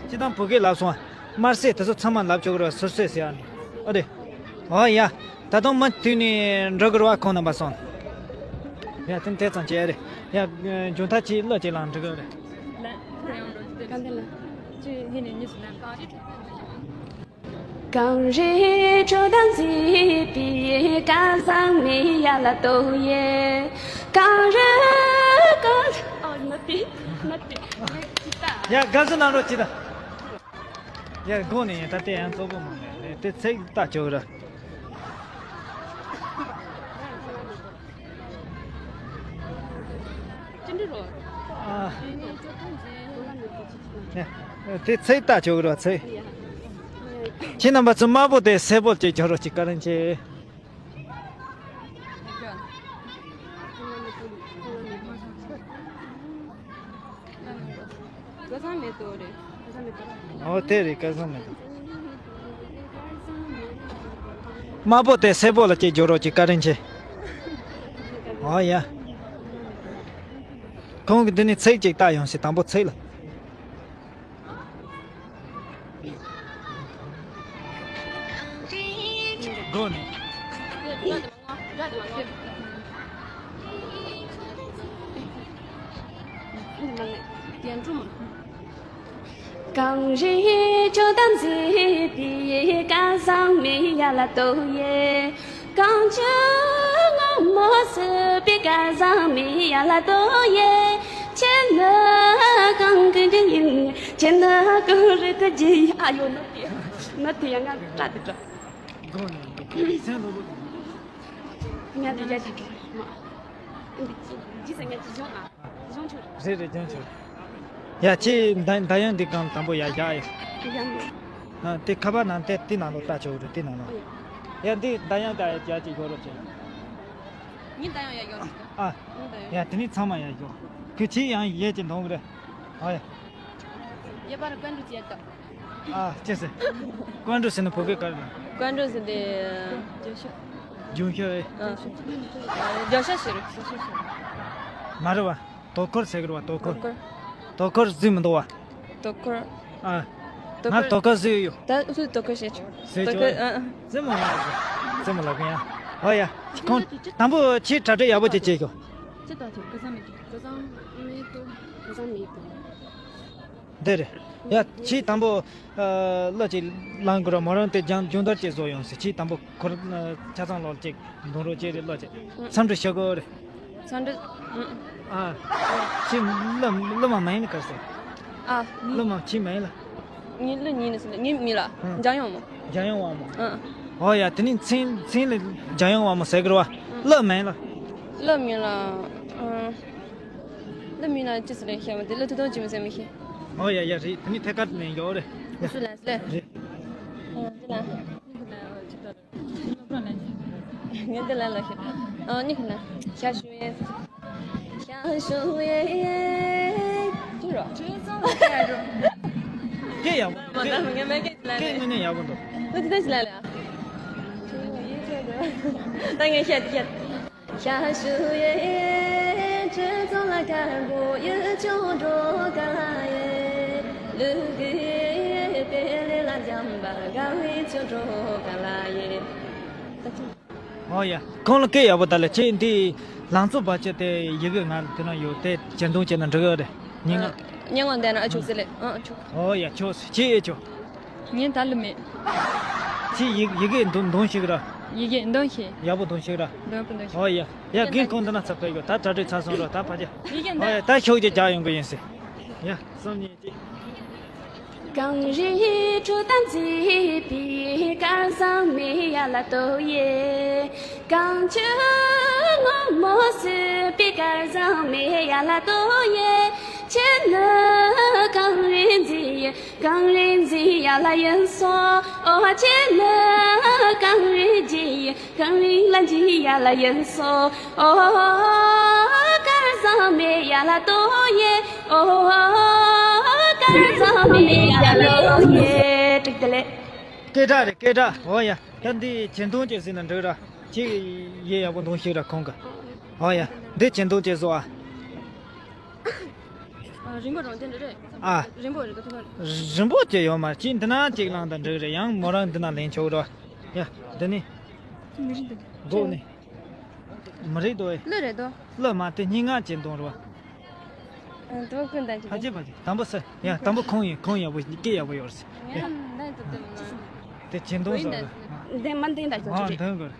ཅི་དང་བོད་སྐད་ལབ་སོང་། དམར་ཟས་དེ་ཚོ་ཚང་མ་ལབ་ཆོག་གི་རེད། སོ་སོས་ཟེར་ཡ་ནི། ཨ་རེད། ཨོ་ཡ། ད་དུང་མུ་མཐུད་ནས་འགྲོ་གི་རེད་བ། ཁོང་རྣམ་པ་སོང་། ཡ། དེ་དེ་ཙམ་བྱས་རེད། ཡ། མཇུག་མཐའ་ཅིག་གླུ་ཅིག་བླངས་འགྲོ་གི་རེད། གང་དེ་ལ། གངས་རིའི་ཁྲོད་དུ་མཛེས་པའི་སྐལ་བཟང་མི་ཡ་ལ་ཏོ་ཡེ། གངས་རི་གངས། ཨ། ནོར་ཏེ། ནོར་ཏེ། ཡ། དགའ་བསུ་གནང་རོགས་གྱིས་ད། ཡ། དགོངས་ནས་ཡིན། ད་ལྟ་ཡང་གཙོ་བོ་མང་ནས་དེ་ཚིག་ལྟ་ཆོག་ར། ཅི་འདྲ་རོ། ཨ། ཡ། དེ་ཚིག་ལྟ་ཆོག་ར། ཚིག་ཁྱེད་རྣམ་པ་ཚོ་དམར་པོ་དང་སེར་པོ་ཅིག་སྦྱོར་རོགས་གྱིས། བཀའ་དྲིན་ཆེ། སྐལ་བཟང་མེ་ཏོག་རེད། སྐལ་བཟང་མེ་ཏོག། ཨོ། དེ་རེད། སྐལ་བཟང་མེ་ཏོག། དམར་པོ་དང་སེར་པོ་ལ་ཅིག་སྦྱོར་རོགས་གྱིས། བཀའ་དྲིན་ཆེ། ཨོ་ཡ། ཁོང་གིས་འདི་ནས་ཚིག་ཅིག་བལྟ་ཡོང་ཞིག། དང་པོ་ཚིག་ལ། སྒོ་ནས། གངས་རིའི་ཁྲོད་དུ་མཛེས་པའི་སྐལ་བཟང་མི་ཡ་ལ་ཏོ་ཡེ། གངས་ཅན་སྔོན་མོ་བསུ་བའི་སྐལ་བཟང་མི་ཡ་ལ་ཏོ་ཡེ། ཁྱེད་ནི་གང་གི་འདྲ་ཡིན། ཁྱེད་ནི་གངས་རི་གི་རྗེས། ཨ་ཡོ། ནོར་ཏེ། ནོར་ཏེ། ཡ། ང་སྐྲག་དེ་སྐྲག། སྒོ་ནས་སེམས་སློབ་པོ། ང་དེ་རྒྱ་ཆེ་གི་མ། འདི་ཅི་ཟེར། ང་ཅི་སྦྱོང་ཨ། སྦྱོང་ཆོག་རེད། རེད། སྦྱོང་ཆོག་ཡ། ཁྱེད་མདའ་མདའ་ཡང་འདི་གང་དང་པོ་ཡར་བཞག་ཡ། ཡ་མོ། ཨ། དེ་ཁ་པར་ནང་དེ་དེ་ནང་ལོགས་ལྟ་ཆོག་རེད། དེ་ནང་ལོགས། ཡ། འདི་མདའ་ཡང་ད་ཡར་ཅིག་ཡོད་རོགས་བྱེད། ངའི་མདའ་ཡང་ཡར་ཡོད་རེད། ཨ། ངའི་མདའ་ཡང་། ཡ། དེ་ནི་ཚང་མ་ཡར་ཡོད། ཁོས་ཁྱེད་ཡང་ཡས་ཀྱི་འདོང་གི་རེད། ཨ་ཡ། ཡས་པར་ཀན་ཏུ་ཅི་ཡ་ཀ། ཨ། ཅི་ཟེར། ཀན་ཏུ་ཟེར་ན་བོད་སྐད་ག་རེ་ལབ། ཀན་ཏུ་ཟེར་དེ་རྒྱུན་ཤོག་རྒྱུན་ཤོག་ཨེ། ཨ། རྒྱུན་ཤོག་ཞིག་རེད། རྒྱུན་ཤོག་ཞིག་རེད། མ་རེད་བ། དོ་ཁུར་ཟེར་གི་རེད་བ། དོ་ཁུར། དོ་ཁུར། དོ་ཁུར་བཟོས་མི་འདུག་བ། དོ་ཁུར། ཨ། དོ་ང་ཁུར། དོ་ཁུར་བཟོས་ཡོད། ད་སུས་དོ་ཁུར་བྱེད་ཆོག་བཟོས་དོ་ཆོག་ཁུར། ཨ། ཨ། རྩེད་མོ་ཡག་པོ། རྩེད་མོ་ལབ་གི་ཡ། ཨོ་ཡ། ཁོང་དང་པོ་ཁྱེད་གྲ་སྒྲིག་ཡག་པོ་ཅིག་བྱེད་ཤོག་ཅི་ལྟ་ཆོག་སྐལ་བཟང་མེ་ཏོག་སྐལ་བཟང་མེ་ཏོག་སྐལ་བཟང་མེ་ཏོག་འདི་རེད། ཡ། ཁྱེད་དང་པོ། ཨ། གླུ་ཅིག་བླངས་དགོས་ར། མོ་རང་དེ་སྦྱང་སྦྱོང་བརྡར་ཅིག་བཟོ་ཡོང་ཟེར། ཁྱེད་དང་པོ་ཁོ་རང་ཆ་ཚང་ལོག་ཅིག་འདོན་རོགས་བྱེད་རེད། གླུ་ཅིག་འཚམས་འདྲི་ཞུ་དགོས་རེད། འཚམས་འདྲི། ཨ། ཁྱེད་གླུ་གླུ་མ་མིང་ནི་ག་རེ་ཟེར། ཨ། གླུ་མ་ཁྱེད་མིང་ལ། ངའི་གླུ་མིང་ནི་ཟེར་ན། ངའི་མིང་ལ་འཇམ་དབྱངས་མོ། འཇམ་དབྱངས་དབང་མོ། ཨ། ཨོ་ཡ། དེ་ནི་མཚན་མཚན་ལ་འཇམ་དབྱངས་དབང་མོ་ཟེར་གི་རེད་བ། གླུ་མིང་ལ། གླུ་མིང་ལ། ཨ། གླུ་མིང་ལ་ཅི་ཟེར་ལབ་ཤེས་མ་དེ། གླུ་ཐུང་ཐུང་ཅིག་མི་ཟེར་མི་ཤེས། ཨོ་ཡ་ཡ། རེད། དེ་ནི་ཐད་ཀར་ནས་ཡོད་རེད། ཡ། སུ་ལ་སུ་ལ། རེད། ཨ། འདི་ལ། ངས་འདི་ལ་ལ་ཤེས། ཨ། ནི་ཁ་ན། ཤ་ཞུ་ཡེ། ཤ་ཞུ་ཡེ། ཅི་རོ། ཁྱེད་ཡག་པོ། མ་ད་ངས་མེད་སྐད་ལ། ཁྱེད་དངོས་གནས་ཡག་པོ་འདུག་ཨ། དེ་ད་ཅི་ལ་ལ། ད་ངས་བཤད་བཤད། ཨོ་ཡ། ཁོང་ལ་སྐད་ཡག་པོ་ད་ལ་ཁྱེད་འདི་ལང་ཚོ་བ་ཅི་དེ་ཡི་གེ་ང་དེ་ན་ཡོད་དེ་ཇེ་འདོན་བྱས་ན་འགྲིག་གི་རེད། ཉིན་ང་། ཉིན་ང་འདས་ན་ཨ་ཆུག་ཟེར་ལེ། ཨ་ཆུག་ཨོ་ཡ། ཆོག་སི་ཁྱེད་ཨེ་ཆོག་ཉིན་ད་ལ་མེད། ཁྱེད་ཡི་ཡི་གེ་འདོན་འདོན་ཤིག་ར། ཡི་གེ་འདོན་ཤིག་ཡག་པོ་འདོན་ཤིག་ར། འདོན་པོ་འདོན་ཤིག་ཨོ་ཡ། ཡ་རྒན་ཁོང་འདི་ན་ཚབ་ཕེབས་ཡོད། ད་གྲ་སྒྲིག་ཚར་སོང་ར། ད་ཕ་ཅག་ཡི་གེ་འདོན། ཨོ་ཡ། ད་ཤོག་ཅིག་རྒྱག་ཡོང་གི་ཡིན་ཟེར། ཡ། སང་ཉིན་ཅིག་གངས་རིའི་ཁྲོད་དུ་མཛེས་པའི་སྐལ་བཟང་མི་ཡ་ལ་ཏོ་ཡེ། གངས་ཆུ་སྔོན་མོ་བསུ་བའི་སྐལ་བཟང་མི་ཡ་ལ་ཏོ་ཡེ། ཁྱེད་ནི་གངས་རི་མཛེས་ཡེ། གངས་རི་མཛེས་ཡ་ལ་ཡིན་སོང་། ཨོ་ཁྱེད་ནི་གངས་རི་རྒྱས་ཡེ། གངས་རི་ལ་མཛེས་ཡ་ལ་ཡིན་སོང་། ཨོ་སྐལ་བཟང་མི་ཡ་ལ་ཏོ་ཡེ། ཨོ་སྐལ་བཟང་མི་ཡ་ལ་ཏོ་ཡེ། ཏིག་ཏི་ལེ། སྐད་གྲགས་རེད། སྐད་གྲགས། ཨོ་ཡ། ད་འདི་ཇེ་འདོན་བྱས་ཟིན་ན་འགྲིག་ར། ཁྱེད་ཡེ་ཡག་པོ་འདོན་ཤིག་ར་ཁོང་གི། ཨོ་ཡ། འདི་ཇེ་འདོན་བྱས་སོང་ཨ། ཨ། རིང་པོ་རང་དེ་འདྲ་རེད། ཨ། རིང་པོ་རེད་ད་ཐུག་རེད། རིང་པོ་ཅི་ཡོད་མ་རེད། ཅིག་འདི་ན་ཅིག་བླངས་དང་འགྲིག་རེད། ཡང་མོ་རང་འདི་ན་ལེན་ཆོག་རོ། ཡ། འདི་ནི། མི་རིགས་འདི། མགོ་ནི། མི་རིགས་དོ། གླུ་རེད་དོ། གླུ་མ་དེ་སྙན་ངག་ཅན་འདོན་རོ། ཨ། དོ་ཀུན་དང་ཅི། ཕ་ཅེ་ཕ་ཅེ། དང་པོ་ས། ཡ། དང་པོ་ཁོང་ཡིན། ཁོང་ཡག་པོ་སྐད་ཡག་པོ་ཡོད་རེད། ཡ། ཡ། འདི་ཅི་འདོན་ས་རེད། འདི་མ་འདི་འདྲ་ཅི་རེད། འདོན་དགོས།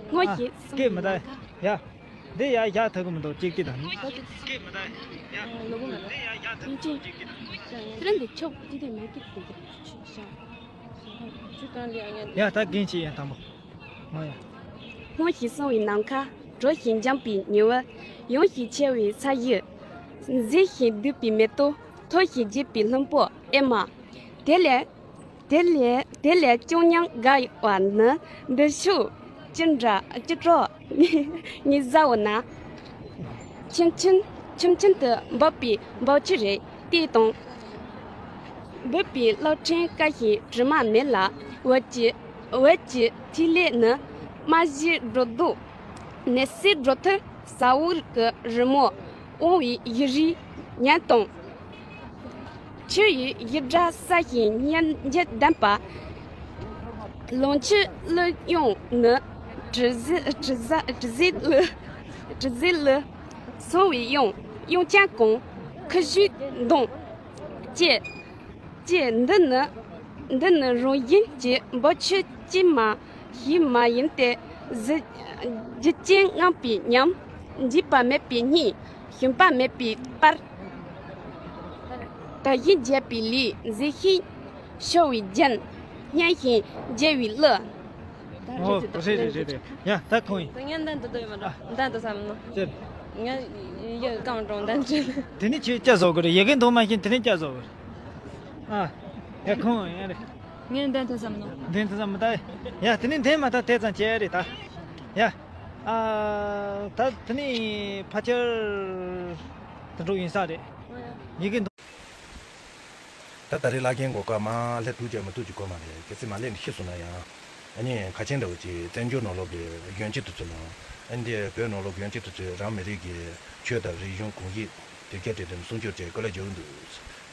སྔོ་ཞིག་སྐད་མི་ད། ཡ། འདི་ཡ་ཡ་ཐག་གི་མི་འདུག་ཅིག་ཅིག་དང་། སྐད་མི་ད། ཡ། འདི་ཡ་ཡ་ཐག་གི་མི་འདུག་ཅིག་ཅིག་དང་། ཁྱེད་རང་འདི་ཆོག་ཅི་དེ་མ་སྐད་དེ་ཅི་ཤ། ཡ་ད་རྒན་ཅིག་ཡ་དང་པོ། མ་ཡ། སྔོ་ཞིག་སོང་བའི་ནམ་མཁའ། དྲོ་ཞིག་འཇམ་པའི་ཉི་འོད། ཡངས་ཤིང་ཆེ་བའི་ས་གཞི། མཛེས་ཤིང་སྡུག་པའི་མེ་ཏོག་ཐོར་ཞིང་རྒྱས་པའི་ལྷུན་པོ་ཨེ་མ། དེ་ལས། དེ་ལས་དེ་ལས་ཅུང་སྙན་དགའ་བ་ནི། འདི་ཕྱོགས་ཅི་འདྲ་ཅི་སྤྲོ་ཉི་ཟ་འོ་ན། ཁྱིམ་ཁྱིམ་ཁྱིམ་ཁྱིམ་དུ་འབབ་པའི་འབབ་ཆུ་རེད། དེ་དང་འབུད་པའི་གློག་ཕྲེང་ཀ་ཞིག་དྲི་མ་མེད་ལ། འོད་ཀྱི་འོད་ཀྱི་ཐིག་ལེ་ནི། རྨ་བྱའི་སྒྲོ་འདོགས་ནས་སའི་སྒྲོ་ཐུར་ཟ་འོག་གི་རི་མོ། དབང་བའི་ཡིག་རིགས་ཉམས་དང་། ཆུ་ཡི་ཡིག་སྒྲ་ཟ་ཞིང་སྙན་འཇེབས་ལྡན་པ། ལོངས་སྤྱོད་གླུ་དབྱངས་ནི། དྲི་ཟའི་དྲི་ཟ་དྲི་ཟའི་གླུ་དྲི་ཟའི་གླུ། སོང་བའི་དབྱངས་དབྱངས་ཅན་གང་ཁུ་བྱུག་གདོང་བཅས། ཅེས། འདི་ནི་འདི་ནི་རང་བཞིན་གྱི་འབབ་ཆུ་ཅིས་མ་ཞིག་མ་ཡིན་ཏེ། གཟི་རྒྱུ་ཅན་རྔམ་པའི་ཉམས། འཇིགས་པ་མེད་པའི་གཉིད། ཞུམ་པ་མེད་པའི་པར། དག་ཞིང་རྒྱས་པའི་ལུས། མཛེས་ཤིང་ཤོར་བའི་རྒྱན། སྙན་ཞིང་རྒྱས་པའི་གླུ། ཨོ་རེད་རེད་རེད། ཡ་ད་ཁོང་ཡིན། ད་ངས་འདན་དུ་དུ་ཡོད་མ་འགྲོ། འདན་དུ་བསམ་ནོ། ཅེ། ངས་ཡོད་གང་འགྲོ་འདན་ཅེ། དེ་ནི་ཁྱོད་སྐྱ་བཟོ་དགོས་རེད། ཡི་གེ་འདོན་མ་ཤེས་དེ་ནི་སྐྱ་བཟོ་དགོས་རེད། ཨ། ཡ་ཁོང་ཡ་རེད། ངས་འདན་དུ་བསམ་ནོ། འདན་དུ་བསམ་མི་ད། ཡ་དེ་ནི་འདན་མ་ད་དེ་ཙམ་བྱས་རེད་ད། ཡ། ཨ། ད་དེ་ནི་ཕ་ཁྱར་དུ་འགྲོ་ཡིན་ས་རེད། ཡི་གེ་འདོན། ད་ད་རེས་བླ་རྒན་གོ་སྐབས་མ་སླེབས་ཐུག་ཅེས་མི་ཐུག་ཅེས་གོ་མ་རེད། གལ་སྲིད་མ་སླེབས་ནས་ཤི་སོང་ན་ཡང་། ཨ་ནི་ཁ་ཆེམས་འདྲ་བོ་ཅིག་བཙན་བྱོལ་ནང་ལོགས་ཀྱི་གཞོན་སྐྱེས་དེ་ཚོ་ནང་། ཨ་ནི་འདི་བོད་ནང་ལོགས་གཞོན་སྐྱེས་དེ་ཚོས་རང་མི་རིགས་ཀྱི་ཆོས་དང་རིག་གཞུང་གོམས་གཤིས་དེ་སྐད་དེ་དེ་སྲུང་སྐྱོབ་བྱེད་དགོས་ལ་བརྗོད་འདུག་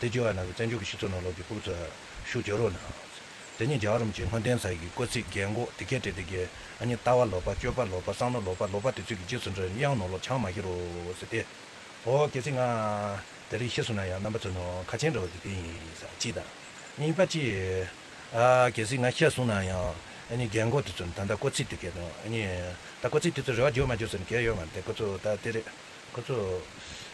དེ་བརྗོད་པ་ན་བཙན་བྱོལ་གྱི་སྤྱི་ཚོགས་ནང་ལོགས་ཀྱི་ཕྲུ་གུ་ཚོ་ཤུགས་རྒྱག་རོགས་གནང་། དེ་ནས་རྒྱལ་བ་རིན་པོ་ཆེ་སྔོན་བསྟན་ས་ཡི་གི་སྐུ་ཚེ་རྒྱལ་འགོག་དེ་སྐད་དེ་དེ་གའི་ཨ་ནི་ལྟ་བ་ལོག་པ་སྤྱོད་པ་ལོག་པ་བསམ་བློ་ལོག་པ་ལོག་པ་དེ་ཚོ་གི་རྗེས་སུ་འགྲོ་ནས་གཡང་ནང་ལོགས་ཆང་མ་ཤི་རོགས་ཟེར་ཏེ། ཨོ་གལ་སྲིད་ང་དེ་རིང་ཤི་སོང་ན་ཡང་རྣམ་པ་ཚོ་ནང་ཁ་ཆེམས་འདྲ་བོ་དེ་དེ་ཡིན་ས་གཅིག་དང་། གཉིས་པ་གཅིག་ཨ་གལ་སྲིད་ང་ཤི་སོང་ན་ཡང་ཨ་ནི་རྒན་གོག་དེ་ཚོ་ནི་ད་ལྟ་སྐུ་ཚེ་དེ་གའི་ནང་ཨ་ནི་ད་སྐུ་ཚེ་དེ་ཚོ་རེ་བ་བརྗོད་མ་བརྗོད་ཟེར་ནས་གལ་ཡོད་མ་རེད་དེ། ཁོ་ཚོ་ད་དེ་རེད། ཁོ་ཚོ་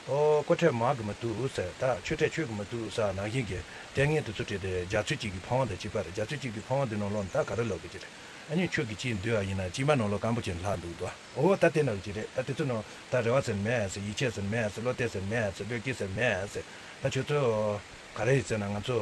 ཨོ་སྐུ་ཁྲལ་མ་གི་མི་འདུག་ཟེར། ད་ཆོས་ཁྲལ་ཆོས་གི་མི་འདུག་ཟེར་ནང་བཞིན་གྱི་ལྟས་ངན་དེ་ཚོ་བྲིས་ཏེ་རྒྱ་མཚོ་གཅིག་གི་ཕ་བོང་དང་གཅིག་པ་རེད། རྒྱ་མཚོ་གཅིག་གི་ཕ་བོང་དེ་ནང་ལོགས་ནས་ད་ག་རེ་ལབ་དགོས་ཀྱི་རེད། ཨ་ནི་ཆོས་ཀྱི་སྤྱི་འདུལ་བ་ཡིན་ན་སྤྱི་པ་ནང་ལོགས་སྐམ་པོ་ཅན་ལྷག་འདུག་དོ། ཨོ་ད་དེ་ནང་གི་རེད། ད་དེ་ཚོ་ནང་ད་རེ་བ་ཟེར་མེད་ཟེར། ཡིད་ཆེས་ཟེར་མེད་ཟེར། བློ་གཏད་ཟེར་མེད་ཟེར། བློས་འགེལ་ཟེར་མེད་ཟེར། ད་ཁྱོད་ཚོ་ག་རེ་ཡིན་ཟེར་ན་ང་ཚོ་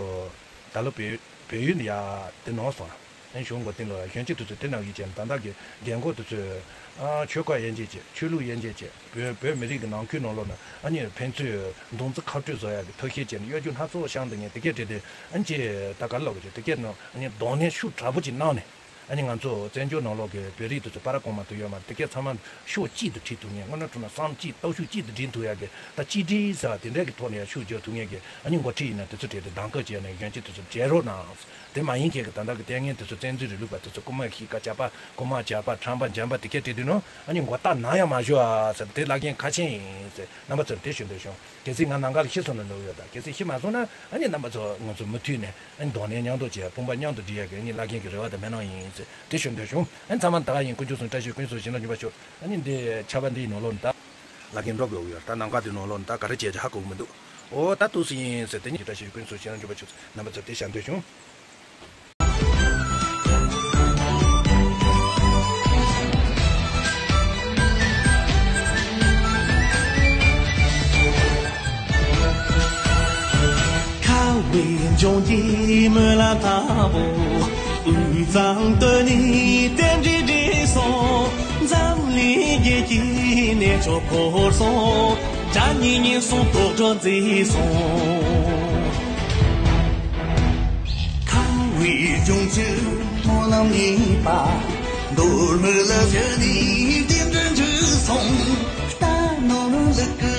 ད་ལོ་བོད་བོད་ཡུལ་ནས་ཡར་དེ་ནང་སོང་། ཨ་ནི་གཞུང་མགོ་རྟིང་ལོག་གཞོན་སྐྱེས་དེ་ཚོ་དེ་ནང་གི་བྱས་ནས་ད་ལྟ་གི་རྒན་གོག་དེ་ཚོས་ཨ་ཆོལ་ཁ་དབྱེ་འབྱེད་བྱས། ཆོས་ལུགས་དབྱེ་འབྱེད་བྱས། བོད་བོད་མི་རིགས་ཀྱི་ནང་ཁུལ་ནང་ལོགས་ན་ཨ་ནི་ཕན་ཚུན་མདུང་རྩེ་ཁ་སྤྲོད་བཟོ་ཡག་གི་ཐབས་ཤེས་བྱས་ནས་གཡོ་སྒྱུ་སྣ་ཚོགས་བཤངས་འདུག་ངས་དེ་སྐད་བྲིས་ཏེ། ཨ་ནི་ཅེས་ད་ག་རེ་ལབ་དགོས་ཀྱི། དེ་སྐད་ནང་ཨ་ནི་གདོང་ལེན་ཤུགས་དྲག་པོ་ཅིག་གནང་ནས། ཨ་ནི་ང་ཚོ་བཙན་བྱོལ་ནང་ལོགས་ཀྱི་བོད་རིགས་དེ་ཚོ་པ་ར་གོང་མ་དུ་ཡོད་མ་རེད། དེ་གས་ཚང་མ་ཕྱོགས་གཅིག་ཏུ་ཁྲིད་ཐུབ་མཁན། དངོས་གནས་དྲང་གནས་བསམ་གཅིག་སྟོབས་ཤུགས་གཅིག་ཏུ་སྒྲིལ་ཐུབ་ཡག་གི། ད་གཅིག་སྒྲིལ་ཟེར་བ་དེ་འདྲ་གི་ཐོག་ནས་ཡང་ཤུགས་རྒྱག་ཐུབ་མཁན་གྱི་ཨ་ནི་འགོ་ཁྲིད་ཡིན་ན་དེ་ཚོ་གྲས་དེ་གདམ་ག་བྱས་ནས་གཞོན་སྐྱེས་དེ་ཚོ་བྱེད་རོགས་གནང་། དེ་མ་ཡིན་མཁན་གྱི་ད་ལྟ་གི་ལྟས་ངན་དེ་ཚོ་བཙན་འཛུལ་རིང་ལུགས་པ་དེ་ཚོ་རྐུ་མ་ཁྱི་ཁ་ཇག་པ། རྐུ་མ་ཇག་པ། ཁྲམ་པ་འཇམ་པ་དེ་གས་བྲིས་དུས་ནོ། ཨ་ནི་མགོ་བཏགས་ན་ཡང་མ་ཞུ་ཨ་ཟེར། དེ་བླ་རྒན་ཁ་ཆེ་ཡིན་ཟེར། རྣམ་པ་ཚོར་དེ་ཞུ་འདོད་བྱུང་། གལ་སྲིད་ང་ནམ་མཁའ་ལ་ཤི་སོང་ན་འདོད་ཡོད། ད་གལ་སྲིད་ཤི་མ་སོང་ན་ཨ་ནི་རྣམ་པ་ཚོ་ང་ཚོ་མུ་མཐུད་ནས་ཨ་ནི་གདོང་ལེན་མཉམ་དུ་བྱེད་ཡ། དཔུང་པ་མཉམ་དུ་སྒྲིལ་ཡ་གི་ཨ་ནི་བླ་རྒན་གྱི་རེ་བ་དང་སྨོན་ལམ་ཡིན་ཟེར་དེ་ཞུ་འདོད་བྱུང་། ཨ་ནི་ཚང་མ་ད་ག་ཡིན། དཀོན་མཆོག་གསུམ་བཀྲ་ཤིས་ཀུན་སྩལ་ཞིང་ལ་འཇུག་པར་ཤོག་ཨ་ནི་འདི་ཆར་པ་འདིའི་ནང་ལོགས་ནས་ད་བླ་རྒན་འགྲོ་དགོས་ཡོད། ད་ནམ་མཁའ་འདི་ནང་ལོགས་ནས་ད་ག་རེ་བྱེད་ཀྱི་ཧ་གོ་གི་མི་འདུག་ཨོ་ད་ཏོག་ཙམ་ཡིན་ཟེར། དེ་ཉིད་ཀྱི་བཀྲ་ཤིས་ཀུན་སྩལ་ཞིང་ལ་འཇུག་པར་ཤོག་རྣམ་པ་ཚོར་དེ་ཞུ་འདོད་བྱུང་། ཁ་བའི་ལྗོངས་ཀྱི་སྨོན་ལམ་དང་པོ། དབུས་གཙང་སྟོད་ནས་རྟེན་འབྲེལ་འགྲིག་སོང་། འཛམ་གླིང་རྒྱལ་གྱི་གནས་མཆོག་འཁོར་སོང་། དགྲ་གཉེན་ཉེན་སོང་། དོག་དྲག་འཛིན་སོང་། ཁ་བའི་ལྗོངས་ཀྱི་སྨོན་ལམ་ནི་པ། མདོ་སྨད་ལ་བཞུགས་ནས་རྟེན་འབྲེལ་འགྲིག་སོང་། རྟ་ནོར་ལུག་གི་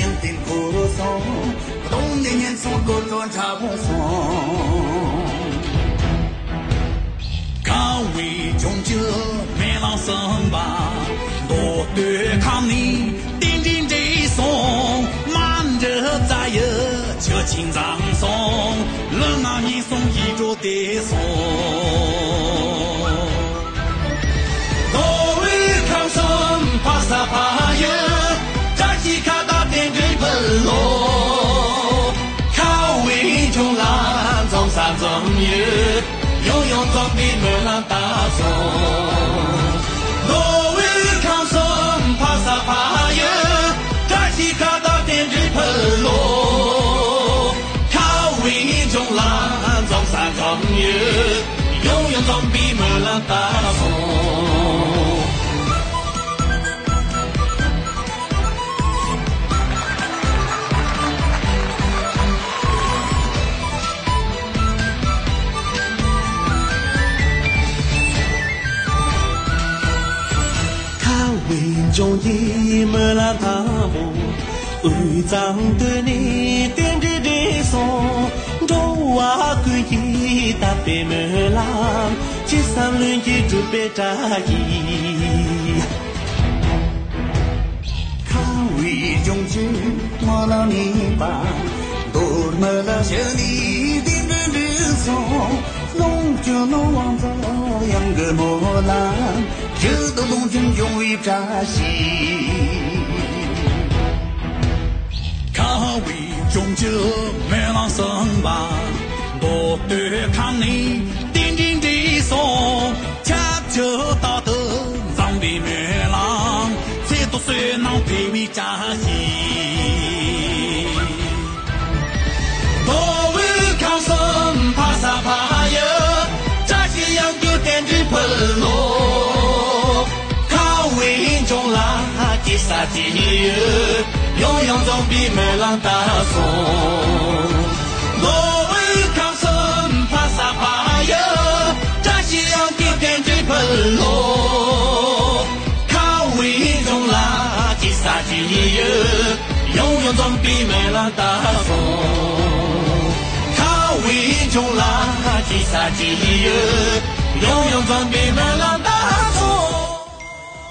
ཡོན་ཏན་འཁོར་སོང་། གདོང་ནས་ཉེན་སོང་། དོག་དྲག་འཁྲབ་སོང་། ཁ་བའི་ལྗོངས་ཀྱི་སྨོན་ལམ་གསུམ་པ། མདོ་སྟོད་ཁམས་ནས་རྟེན་འབྲེལ་འགྲིག་སོང་། མ་འདྲི་རྩ་ཡི་ཆུ་ཆེན་འཛོམས་སོང་། ལུས་ངག་ཉེན་སོང་། ཡིད་འགྲོ་བདེ་སོང་། མདོ་དབུས་ཁམས་གསུམ་ཕ་ས་ཕ་ཡུལ། བཀྲ་ཤིས་ཁ་བཏགས་རྟེན་འབྲེལ་ཕུལ་ལོ། ཁ་བའི་ལྗོངས་ལ་འཛོམས་ས་འཛོམས་ཡུལ། ཡང་ཡང་འཛོམས་པའི་སྨོན་ལམ་བཏབ་སོང་། མདོ་དབུས་ཁམས་གསུམ་ཕ་ས་ཕ་ཡུལ། བཀྲ་ཤིས་ཁ་བཏགས་རྟེན་འབྲེལ་ཕུལ་ལོ། ཁ་བའི་ལྗོངས་ལ་འཛོམས་ས་འཛོམས་ཡུལ། ཡང་ཡང་འཛོམས་པའི་སྨོན་ལམ་བཏབ་སོང་། ཁ་བའི་ལྗོངས་ཀྱི་སྨོན་ལམ་དང་པོ། དབུས་གཙང་སྟོད་ནས་རྟེན་འབྲེལ་འགྲིག་སོང་། འགྲོ་བ་ཀུན་གྱི་དད་པའི་སྨོན་ལམ། ཅི་བསམ་ལྷུན་གྱིས་འགྲུབ་པའི་བཀྲ་ཤིས། ཁ་བའི་ལྗོངས་ཀྱི་སྨོན་ལམ་ནི་པ། མདོ་སྨད་ལ་བཞུགས་ནས་རྟེན་འབྲེལ་འགྲིག་སོང་། ལོངས་སྤྱོད་ནོར་དབང་རྫོགས། གཡང་གི་སྨོན་ལམ་ཞུ་དང་། ལོངས་སྤྱོད་འབྱུང་བའི་བཀྲ་ཤིས། ཁ་བའི་ལྗོངས་ཀྱི་སྨོན་ལམ་གསུམ་པ། མདོ་སྟོད་ཁམས་ནས་རྟེན་འབྲེལ་འགྲིག་སོང་། ཁྱབ་བྱ་རྟག་ཏུ་འཛོམས་པའི་སྨོན་ལམ། ཚེ་ཐོག་བསོད་ནམས་འཕེལ་བའི་བཀྲ་ཤིས། མདོ་དབུས་ཁམས་གསུམ་ཕ་ས་ཕ་ཡུལ། བཀྲ་ཤིས་གཡང་སྐྱོང་རྟེན་འབྲེལ་ཕུལ་ལོ། ཁ་བའི་ལྗོངས་ལ་སྐྱེ་ས་སྐྱེ་ཡུལ། ཡང་ཡང་འཛོམས་པའི་སྨོན་ལམ་བཏབ་སོང་། མདོ་དབུས་ཁམས་གསུམ་ཕ་ས་ཕ་ཡུལ། བཀྲ་ཤིས་གཡང་སྐྱོང་རྟེན་འབྲེལ་ཕུལ་ལོ། ཁ་བའི་ལྗོངས་ལ་སྐྱེ་ས་སྐྱེ་ཡུལ། ཡང་ཡང་འཛོམས་པའི་སྨོན་ལམ་བཏབ་སོང་། ཁ་བའི་ལྗོངས་ལ་སྐྱེ་ས་སྐྱེ་ཡུལ། ཡང་ཡང་འཛོམས་པའི་སྨོན་ལམ་བཏབ།